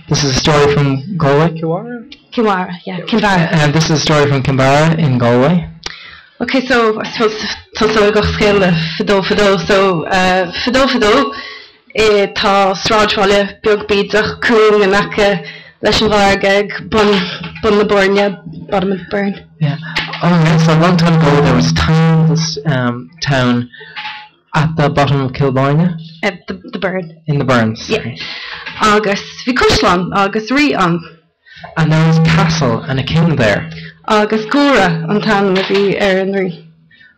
This is a story from Galway, Kiwara? Kinvara, yeah, Kinvara. And this is a story from Kinvara in Galway. Okay, so I suppose tosóidh an scéal le fadó fadó so uh, fadó fadó eh, tá sráidbhaile beag bídeach cúng in aice leis an bhfarraige ag bun bun na Boirne, bottom of the Burren. Yeah. Oh yes, a long time ago there was a tiny little um, town at the bottom of Kilboyne? At the, the Burren. In the Burren, Yeah. Agus bhí caisleán agus rí ann. And there was a castle and a king there. Agus Guaire an t-ainm a bhí ar an rí.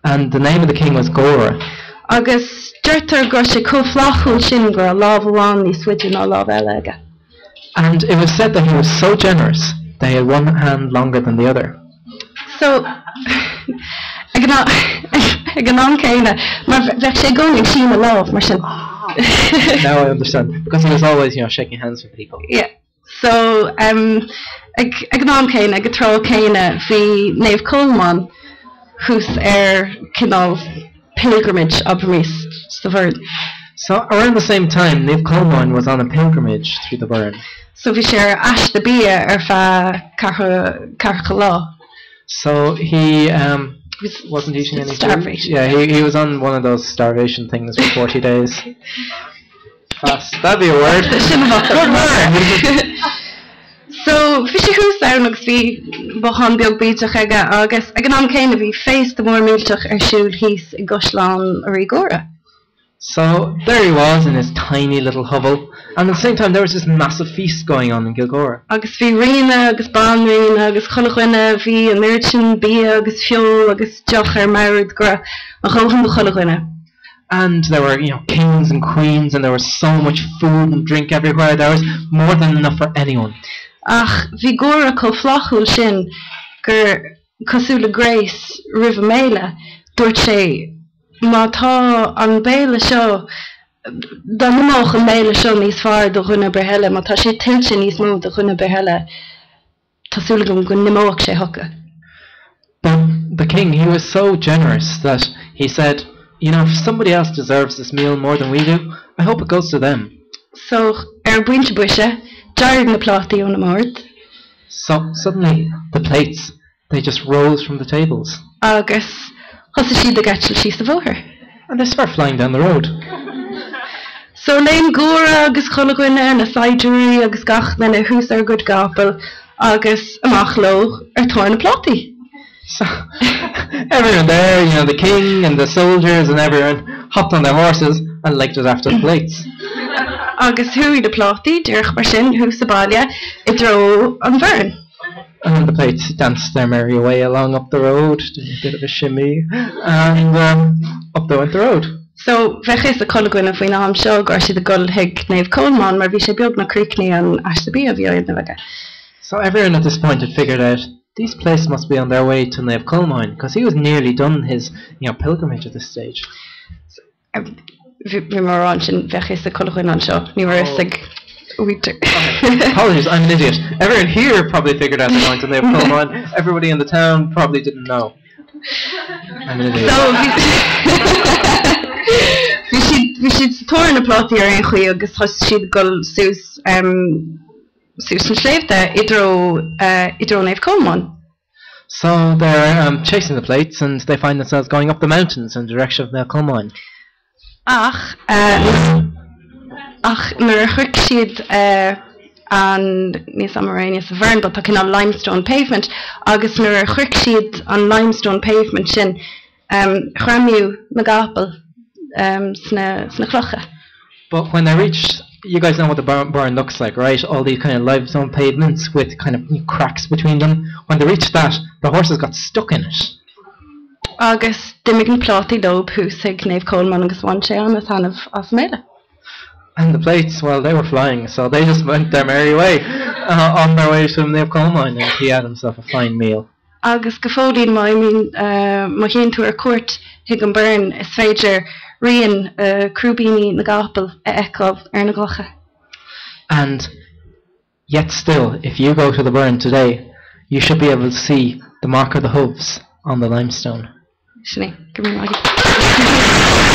And the name of the king was Guaire. Agus deirtear go raibh sé chomh flaithiúil sin go raibh lámh amháin níos faide ná lámh eile aige. And it was said that he was so generous that he had one hand longer than the other. So, ag an am céanna, mar bheadh sé i gcónaí ag síneadh lámh, mar sin. Now I understand. Because he was always, you know, shaking hands with people. Yeah. So, um, ag, ag an am céanna, ag an tráth céanna, bhí Naomh Colmán thuas ar cineál pilgrimage, abraimis, sa Bhoireann. So, around the same time, Naomh Colmán was on a pilgrimage through the Burren. So bhí sé ar aiste bia ar feadh ceathracha lá. So he um, wasn't eating any food? Yeah, he, he was on one of those starvation things for 40 days. Fast. That'd be a word. Sin Good word! So bhí sé thuas ann agus bhí bothán beag bídeach aige agus ag an am céanna bhí féasta mór millteach ar siúl thíos i gcaisleán an Rí Guaire. So there he was in his tiny little hovel and at the same time there was this massive feast going on in Gilgora. Agus bhí ríonna agus banríona agus chuile dhuine, bhí an oiread sin bia agus feoil agus deoch ar mbord go raibh a dhóthain do chuile dhuine. And there were, you know, kings and queens and there was so much food and drink everywhere, there was more than enough for anyone. Ach bhí Guaire chomh flaithiúil sin gur cosúil le gréas roimh an mbéile, dúirt sé, Má tá an béile seo, dá n-imeodh an béile seo níos fearr do dhuine ar bith eile, má tá sé tuillte níos mó do dhuine ar bith eile, tá súil agam go n-imeodh sé chucu. But the king, he was so generous that he said, you know, if somebody else deserves this meal more than we do, I hope it goes to them. So, ar an bpointe boise, d'éirigh na plátaí óna mbord. So, suddenly, the plates, They just rose from the tables. Agus thosaigh siad ag eitilt síos an bhóthar. And they start flying down the road. So léim Guaire agus chuile dhuine, na saighdiúirí agus gach duine thuas ar a gcuid gcapall agus amach leo ar thóir na bplátaí. So everyone there, you know, the king and the soldiers and everyone hopped on their horses and legged it after the plates. Agus chuaigh na plátaí, díreach mar sin, thuas an baile i dtreo an Bhoirinn. And the plates danced their merry way along up the road, doing a bit of a shimmy, and um, up they went the road. So, bheadh fhios ag chuile dhuine faoin am seo go raibh siad ag dul chuig Naomh Colmán mar bhí sé beagnach críochnaithe an aiste bia a bhí á dhéanamh aige. So everyone at this point had figured out these plates must be on their way to Naomh Colmáin because he was nearly done his you know, pilgrimage at this stage. Bhí mé ag rá ansin bheadh fhios ag chuile dhuine anseo, ní raibh fhios ag mhuintir. Apologies, I'm an idiot. Everyone here probably figured out they're going to Naomh Colmán. Everybody in the town probably didn't know. I'm an idiot. So bhí siad bhí siad sa tóir na plátaí ar aon chaoi agus thosaigh siad ag dul suas suas na sléibhte i dtreo i dtreo Naomh Colmán. So they're um, chasing the plates and they find themselves going up the mountains in the direction of Naomh Colmáin. Ach uh, ach nuair a shroich siad uh, an níos am réine sa Bhoireann, but tá cineál limestone pavement agus nuair a shroich siad an limestone pavement sin um, ghreamaigh na gcapall um, sna, sna clocha. But when they reached you guys know what the Burren looks like, right? All these kind of limestone pavements with kind of cracks between them. When they reached that, the horses got stuck in it. Agus d'imigh na plátaí leo thuas chuig Naomh Colmán agus bhain sé an-taitneamh as an mbéile. And the plates, well, they were flying, so they just went their merry way uh, on their way to Naomh Colmán, and he had himself a fine meal. Agus go fóillín má imíonn, má théann tú ar cuairt chuig an Bhoireann, is féidir rian crúibíní na gcapall a fheiceáil ar na gclocha. And yet still, if you go to the Burren today, you should be able to see the mark of the hooves on the limestone. Sin é. Go raibh maith agat.